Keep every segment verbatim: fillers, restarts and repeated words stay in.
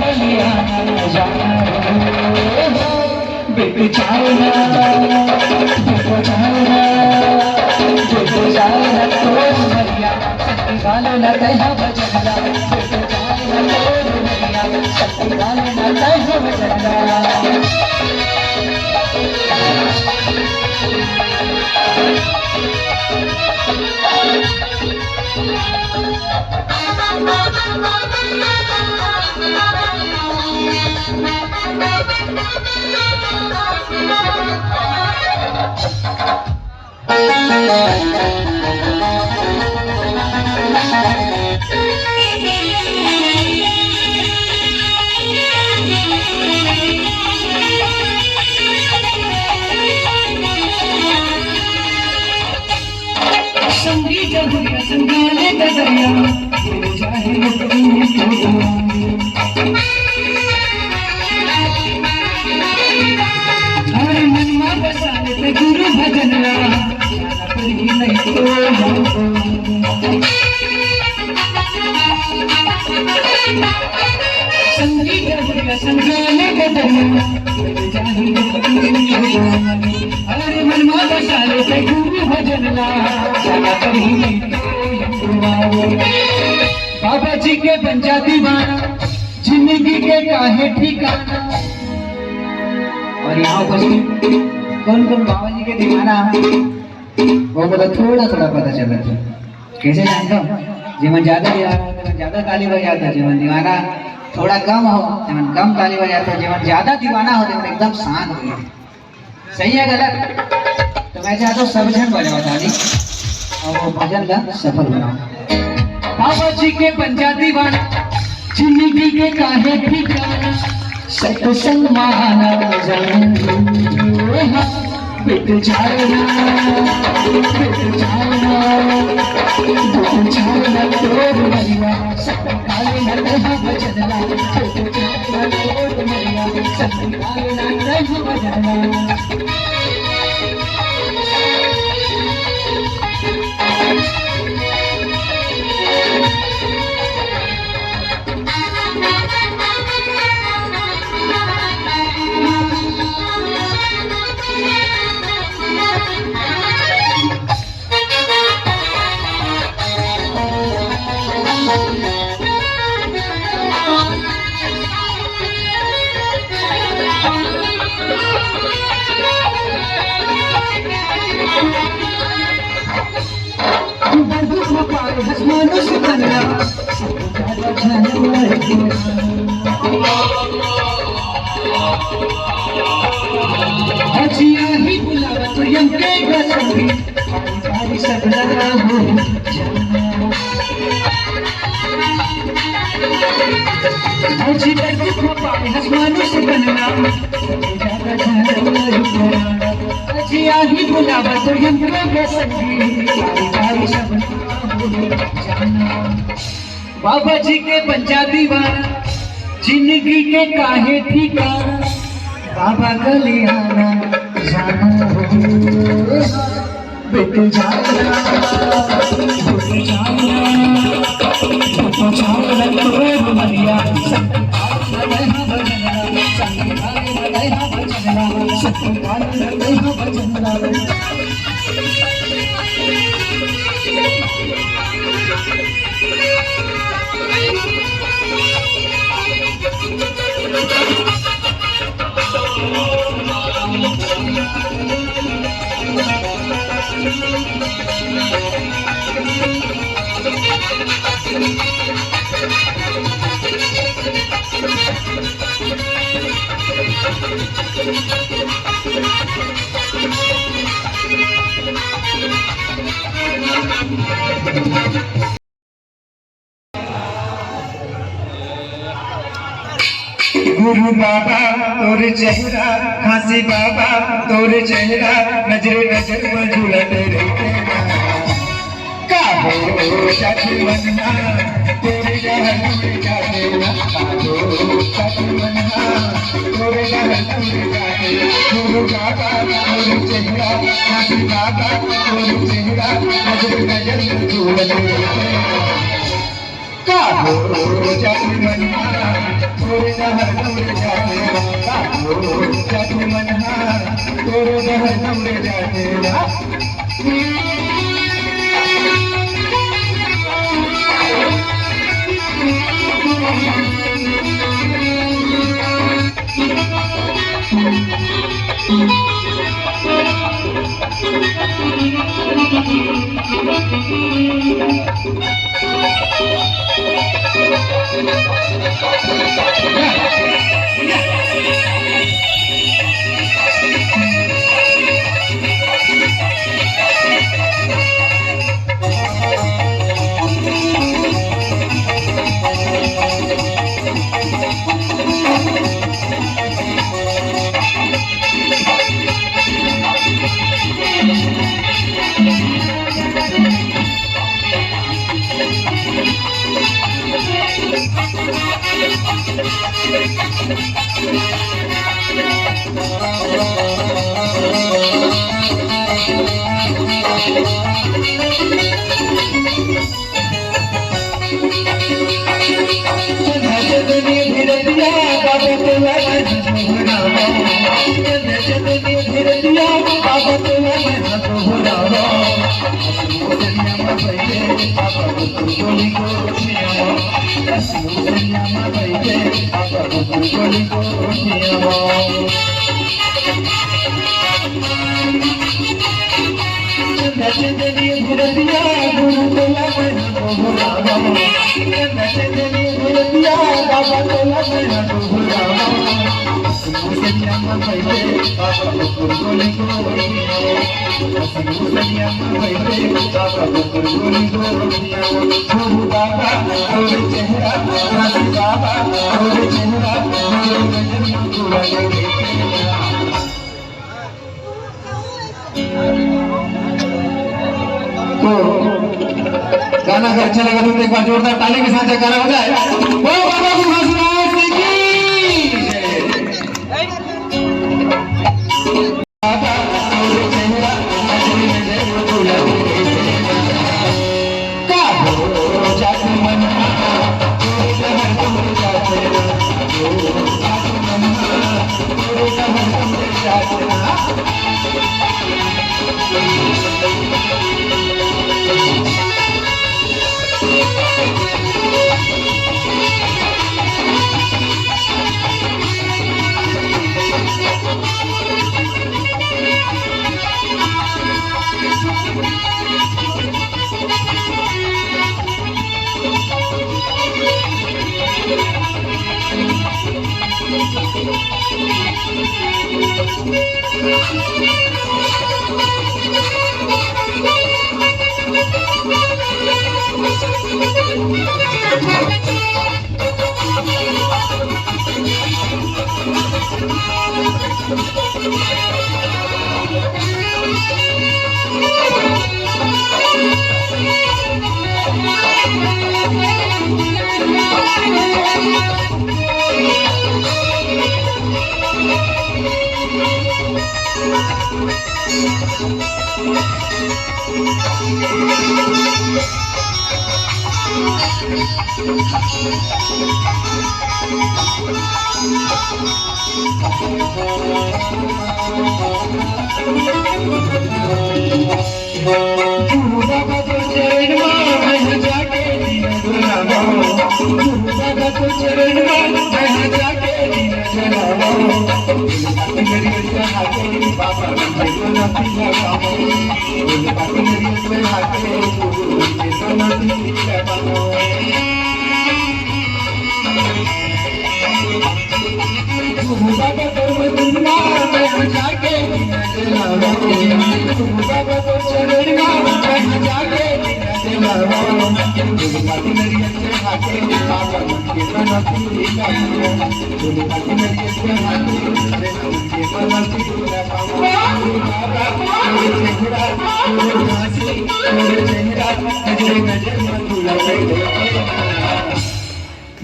बलिया जाना रे, बिट जाए ना, बिट जाए ना, बिट जाए ना तोर उमरिया, शक्ति वाले ना कहा बजंगा, बिट जाए ना तोर उमरिया, शक्ति वाले ना कहा बजंगा। संगी जगुरिया संगाले गदरिया, चाहे मुकदमे तो दुआरे। अरे मनमा बसा लेते गुरु भजन ला, पर ही नहीं तो हम। संगी जगुरिया संगाले गदरिया, चाहे मुकदमे तो दुआरे। अरे मनमा बसा लेते गुरु भजन ला, जाना कहीं नहीं तो बाबा जी के बन जा दीवाना, जिंदगी के काहे ठिकाना। और यहाँ उपस्थित कौन कौन बाबा जी के दीवाना है, वो मोला थोड़ा थोड़ा पता चलत हे। कैसे जानता हूँ? जेमन ज्यादा दीवाना हो, तेमन ज्यादा ताली बजाता, जेमन दीवाना थोड़ा कम हो, तेमन कम ताली बजाता, जेमन ज्यादा दीवाना हो, तेमन एकदम शांत हो जाता। सही है, गलत? तो मैं चाहता हूँ सब झन बजाओ ताली और वो भजन का सफल बनाओ। बाबा जी के बन जा दीवाना, जिंदगी के काहे ठिकाना, सत्संग माना जाना, बिट जाना, बिट जाना, बिट जाना तोर उमरिया, सत्संग काले न कहा बजंगा, बिट जाना तोर उमरिया, सत्संग काले न कहा बजंगा। अजिया ही बुलावत यम के गसंगी, बारी बारी सब लगा हो जाना। अजी दर्द को पाए हस मानुष बनना, सबसे ज्यादा जाना अजिया ही बुलावत यम के गसंगी, बारी बारी सब लगा हो जाना। बाबा जी के बन जा दीवाना, जिंदगी के काहे ठिकाना, बाबा गले आना जाना हो, बिट जाना, बिट जाना, बिट जाना तोर उमरिया, सत्य गुरु बाबा तोर चेहरा, खांसी बाबा तोर चेहरा, नजर नजर में झूलत रहिथे ना। का हो जाति मन ना, तोर रहन उड़ जाथे ना। का हो जाति मन ना, तोर रहन उड़ जाथे ना। गुरु बाबा तोर चेहरा, खांसी बाबा तोर चेहरा, नजर नजर में झूलत रहिथे ना। का हो जात मन हा, तोरे डहर दौड़ जाथे ना। का हो जात मन हा, तोरे डहर दौड़ जाथे ना। तो गाना अगर अच्छा लगा तो एक बार जोरदार ताली के साथ जयकारा हो जाए। बोलो बाबा गुरु घासीदास की जय।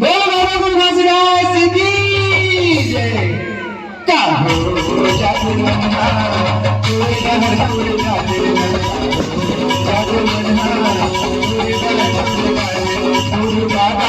बोलो बाबा गुरु घासीदास की जय। का हो जादू मन्ना, तोरे डहर तोरे जादू मन्ना, जादू मन्ना, तोरे डहर तोरे जादू मन्ना, तोरे बाबा